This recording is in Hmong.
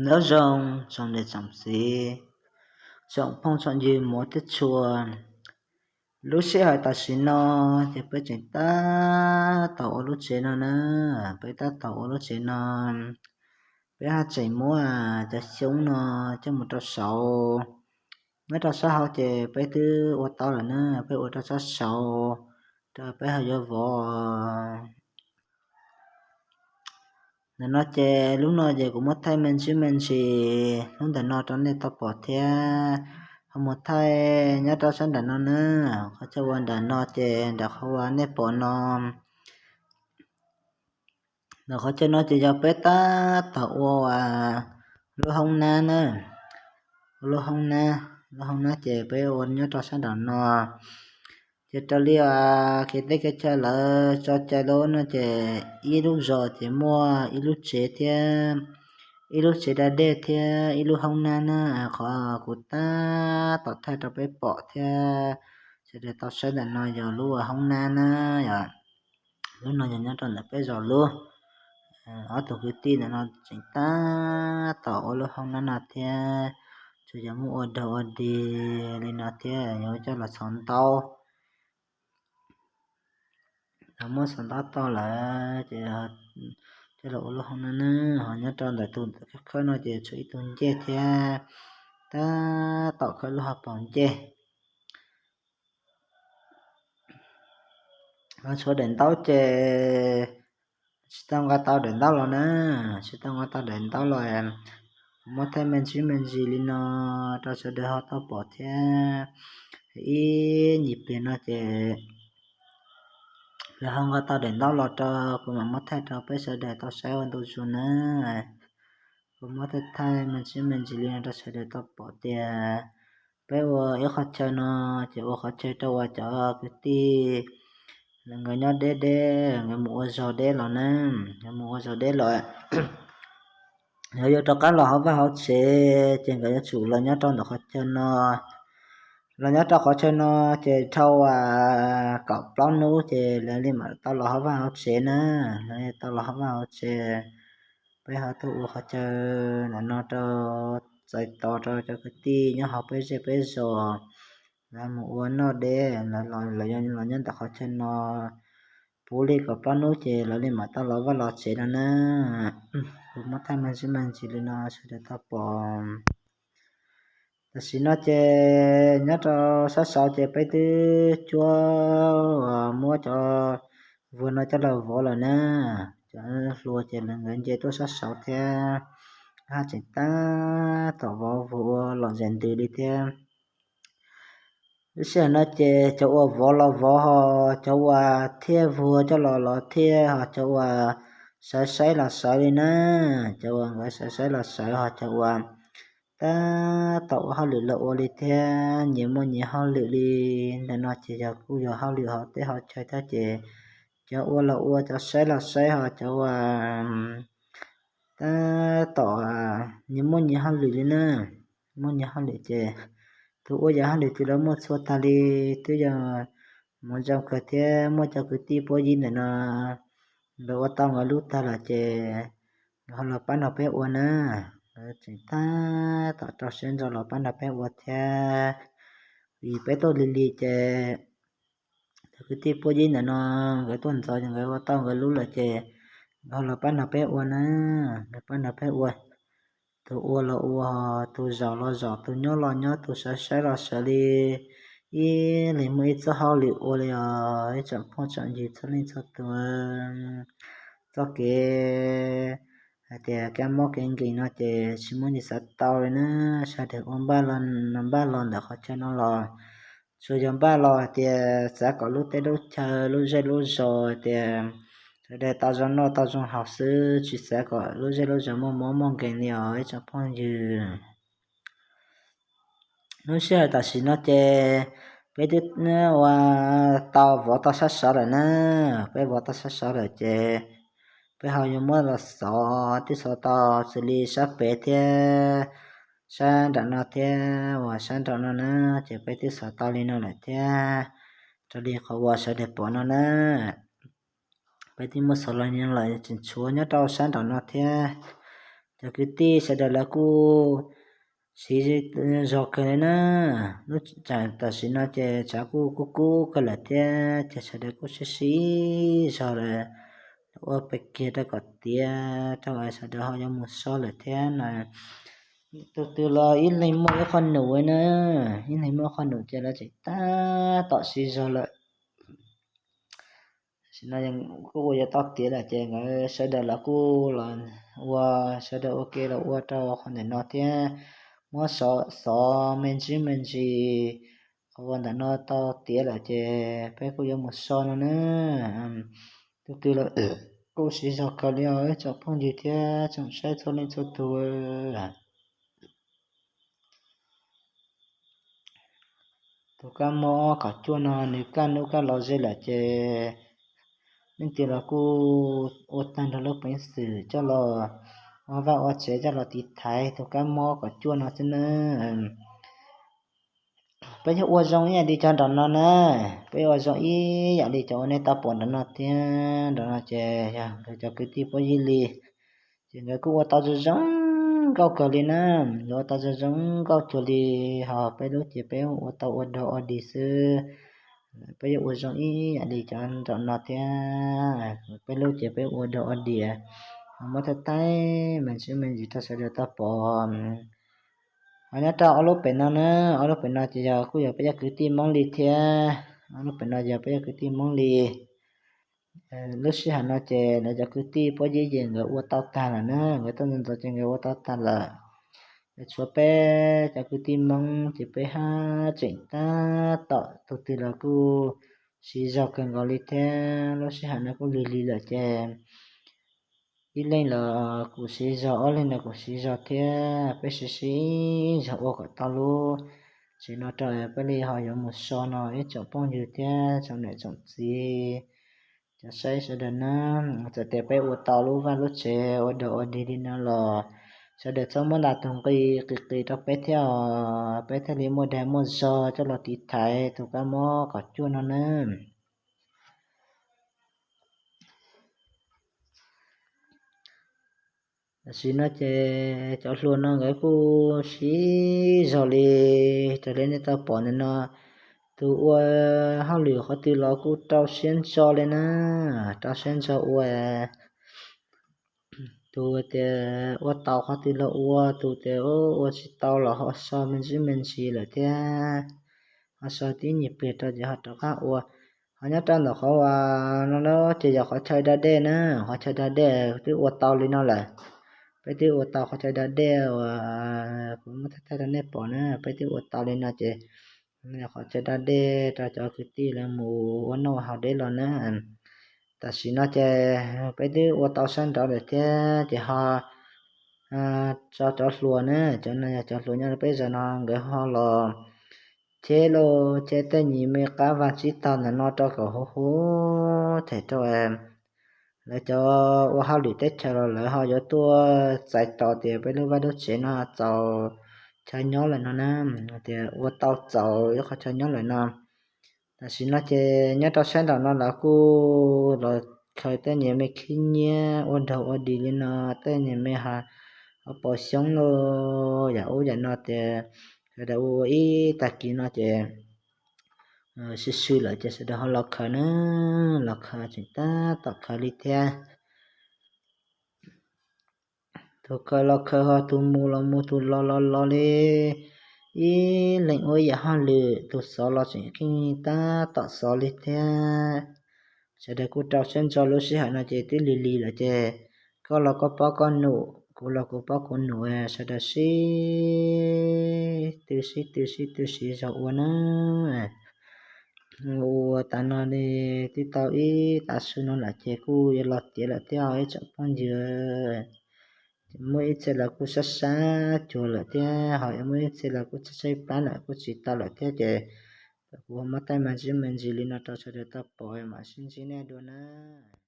Nyob zoo tsoom niam tsoom txiv, tsoom phooj tsoom ywg muaj tej tshua. Lub sij hawm tam sim no ces peb tseem tab tom ua lub tsev no na, peb tab tom ua lub tsev no. Peb haj tseem muab cov xyoob no coj mus rau saud. Nyob rau sab hauv ces peb twb ua tau lawm na, peb ua rau sab saud, rau peb ho yuav vov. Ntawm no ces lub no ces kuv muab thaij me ntsis me ntsis lub ntawm no rau nej tau pom thiab. Ho mus thaij nyob rau sab nram no na, qhov chaw ua nram no ces nram qhov uas nej pom no. Ntawm qhov chaw no ces yog peb tab tom ua lub hoob nab na, ua lub hoob nab, lub hoob nab ces peb ua nyob rau sab nram no. Ces raws li kev teb kev chaw lawv tso cai lub no ces ib lub zos ces muaj ib lub tsev thiab, ib lub tsev da dej thiab ib lub hoob nab na. Qhov kuv tab tom thaij rau peb pom thiab sawv daws tau saib ntawm no yog lub hoob nab na, yog lub no yog nyob rau ntawm peb zos lub. Ob tug kwv tij ntawm no tseem tab tom ua lub hoob nab no thiab, tsuas yog muab ua dog ua dig li no thiab yuav coj los xov ntaub. Muab xov ntaub tau lawm ces coj los ua lub hoob nab na. Ho nyob rau ntawm tus ntawm khawb no ces tshuav ib tug ncej thiab, tab tom khawb lub hauv paus ncej. Ho tshuav daim ntaub ces tsis tau nqa tau daim ntaub los na, tsis tau nqa tau daim ntaub los. Kuv muab thaij me ntsis me ntsis li no rau sawv daws ho tau pom thiab. Ib nyuag pliag no ces lawv ho nqa tau daim ntaub los rau, kuv mam muab thaij rau peb sawv daws tau saib ua ntu zus na. Kuv muab thaij thaij me ntsis me ntsis li no rau sawv daws tau pom tias peb ua ib qhov chaw no ces ua qhov chaw rau uas cov kwv tij nkawd nyob deb deb, nkawd mus ua zog deb los na, nkawd mus ua zog deb los, nkawd yuav rov qab los hauv vaj hauv tsev ces nkawd yuav tsum los nyob rau ntawm qhov chaw no. Los nyob rau qhov chaw no ces dhau kaum plaub hnub ces lawv li mam tau los hauv vaj hauv tsev na, lawv tau los hauv vaj hauv tsev. Peb ho tuaj ua qhov chaw ntawm no rau txais tos rau cov kwv tij nyob hauv peb zej peb zos, lawv mus ua noj deb, lawv los nyob ntawm qhov chaw no puv li kaum plaub hnub ces lawv li mam tau los vaj los tsev no na. Kuv muab thaij me ntsis me ntsis li no sawv daws tau pom. Tam sim no ces nyob rau sab saud ces peb twb cuab muab cov vuag no coj los vov lawm na. Cov hluas ces lawv nkawd nce tuaj sab saud thiab, haj tseem tab tom vov vuag ua lom zem ntws li thiab. Lub sij hawm no ces cov uas vov los vov ho, cov uas thiaj vuag coj los los thiaj ho, cov uas sawv saib los sawv li na. Cov uas nkawd sawv saib los sawv ho, cov uas tab tom ua hauj lwm los ua li thiab, nyias muaj nyias hauj lwm li. Ntawm no ces yog kuj yog hauj lwm hauv teb hauv chaw thiab ces cov ua los ua, cov saib los saib ho, cov uas tab tom nyias muaj nyias hauj lwm li na. Muaj nyias hauj lwm ces tus ua yam hauj lwm twg los muaj txhua tag li. Twb yog hmoov zoo kawg thiab muaj cov kwv tij puab yib ntawm no nkawd ua tau nkawd lub tag lawm ces nkawd ho los pab nrog peb ua na. Nkawd tseem tab tom rau siab ntso los pab nrog peb ua thiab, vim peb tuaj lig lig ces cov kwv tij puab yib ntawm no nkawd tuaj ntxov ces nkawd ua tau nkawd lub lawm ces nkawd ho los pab nrog peb ua na. Nkawd pab nrog peb ua, tus ua los ua, tus zaum los zaum, tus nyob los nyob, tus sawv saib los sawv li. Ib leeg muaj ib txoj hauj lwm ua li os ib tsoom phooj tsoom ywg txhua leej txhua tus. Txoj kev hais tias kab mob kev nkees no ces tsis muaj neeg xav tau li na. Sawv daws ua npaj los ntawm qhov chaw no los, tsuas yog npaj los hais tias xav kom lub teb lub chaw lub zej lub zos hais tias sawv daws tau zoo noj tau zoo haus xwb, tsis xav kom lub zej lub zos muaj mob muaj nkees li os ib tsoom phooj ywg. Lub sij hawm tam sim no ces peb twb ua tau vov tau sab saud lawm na. Peb vov tau sab saud lawm ces peb ho yuav muab los xov, twb xov tau xws li sab pem thiab sab nram no thiab uas sab nram no na, ces peb twb xov tau li no lawm thiab. Raws li qhov uas sawv daws pom no na, peb twb muab xov los li no lawm, tseem tshuav nyob rau sab nram no thiab. Cov kwv tij sawv daws lawv kuj siv zog kawg li na. Lub tam sim no ces tshav kuj kub kub kawg lawm thiab ces sawv daws kuj sib sib zog lawm, ua pem kiag rau kom tiav rau sawv daws ho yuav mus so lawm thiab no. Tus twg los ib leeg muaj ib qho num na, ib leeg muaj qho num ces lawv tseem tab tom sib zog lawm. Tam sim no kuj ua yuav tau tiav lawm ces nkawd sawv daws los kuj los ua, sawv daws ua ke los ua rau qhov ntawm no thiab, muab xov me ntsis me ntsis qhov ua ntawm no tau tiav lawm ces peb kuj yuav mus so no na. Tus twg los kuj siv zog kawg li os ib tsoom phooj ywg thiab tsoom saib txhua leej txhua tus. Tus kab mob kaum cuaj no nws kaj hnub kaj los ze lawm ces leej twg los kuj ua tag nrho lub peev xwm coj los ua vaj ua tsev coj los tiv thaiv tus kab mob kaum cuaj no xwb na. Peb yuav ua zoo ib yam li cov nram no na, peb yuav ua zoo ib yam li cov uas nej tau pom nram no thiab. Nram no ces yog nkawd cov kwv tij Pob Yib Lis, ces nkawd kuj ua tau zoo zoo nkauj kawg li na, nkawd ua tau zoo zoo nkauj cuag li. Ho peb lub ces peb ua tau ua dog ua dig xwb. Peb yuav ua zoo ib yam li cov nram no thiab, peb lub ces peb ua dog ua dig, muab thaij thaij me ntsis me ntsis rau sawv daws tau pom. Ho nyob rau ob lub pem no na, ob lub pem no ces yog kuj yog peb cov kwv tij Hmoob li thiab, ob lub pem no yog peb cov kwv tij Hmoob li. Lub sij hawm no ces lawv cov kwv tij Pob Yib ces nkawd ua tau tag lawm na, nkawd tuaj ntxov ntxov ces nkawd ua tau tag lawm. Tshuav peb cov kwv tij Hmoob ces peb haj tseem tab tom tus twg los kuj siv zog kawg nkaus li thiab. Lub sij hawm no kuj lig lig lawm ces ib leeg los kuj siv zog, ob leeg los kuj siv zog thiab, peb siv siv zog ua kom tau lub tsev no rau peb li ho yuav mus so no ib tsoom phooj ywg thiab tsoom niam tsoom txiv, cov saib sawv daws na. Txawm tias peb ua tau lub vaj lub tsev ua dog ua dig li no los sawv daws txhob muab nta tus nqi qis qis rau peb thiab os, peb thiaj li muaj dag muaj zog coj los tiv thaiv tus kab mob kaum cuaj no na. Tam sim no ces cov hluas no nkawd kuj siv zog li raws li nej tau pom ntawm no, tus ua hauj lwm qhov twg los kuj rau siab ntso li na, rau siab ntso ua. Tus tias ua tau qhov twg los ua, tus tias ua tsis tau los ho so me ntsis me ntsis lawm thiab, ho so tib nyuag pliag rau ces ho rov qab ua. Ho nyob rau ntawm qhov uas no ces yog qhov chaw da dej na, qhov chaw da dej twb ua tau li no lawm. Peb twb ua tau qhov chaw da dej uas kuv muab thaij thaij rau nej pom na, peb twb ua tau li no ces qhov chaw da dej rau cov kwv tij lawv mus ua noj haus deb los na. Tam sim no ces peb twb ua tau sab nraud lawm thiab ces ho tso cov hluas na, cov no yog cov hluas nyob peb zos no nkawd ho los cheb lauj, cheb tej nyuag me qab vaj tsib taug ntawm no rau kom huv huv them rau lawv cov ua hauj lwm teb chaws los lawv ho yuav tuaj txais tos tias peb lub vaj lub tsev no txaus chaw nyob lawm no na, tias ua tau txaus ib qhov chaw nyob lawm no. Tam sim no ces nyob rau sab nraum no lawv kuj los khaws tej nyuag me khib nyiab ua dog ua dig li no, tej nyuag me ho paus xyoob lauj, yam ub yam no tias sawv daws ua ua ib tag kis no ces sib sw lawm ces sawv daws ho los khaws na, los khaws tseem tab tom khaws li thiab. Tus khaws los khaws ho tus mus los mus, tus los los los li, ib leeg ua ib yam hauj lwm, tus xov los tseem qeej tab tom xov li thiab. Sawv daws kuj rau siab ntso, lub sij hawm no ces twb lig lig lawm ces koj los koj paub koj num, kuv los kuv paub kuv num, sawv daws sib tw sib tw sib tw siv zog ua na. Ua tas no li twb tau ib tav su no lawm ces kuj yuav los tiav lawm thiab ib tsoom phooj ywg. Muaj ib txhia los kuj sab sab cuag lawm thiab, ho muaj ib txhia los kuj tshaib tshaib plab lawm kuj tsis tau lawm thiab ces kuv muab thaij me ntsis me ntsis li no rau sawv daws tau pom, mam sib ntsib nej dua na.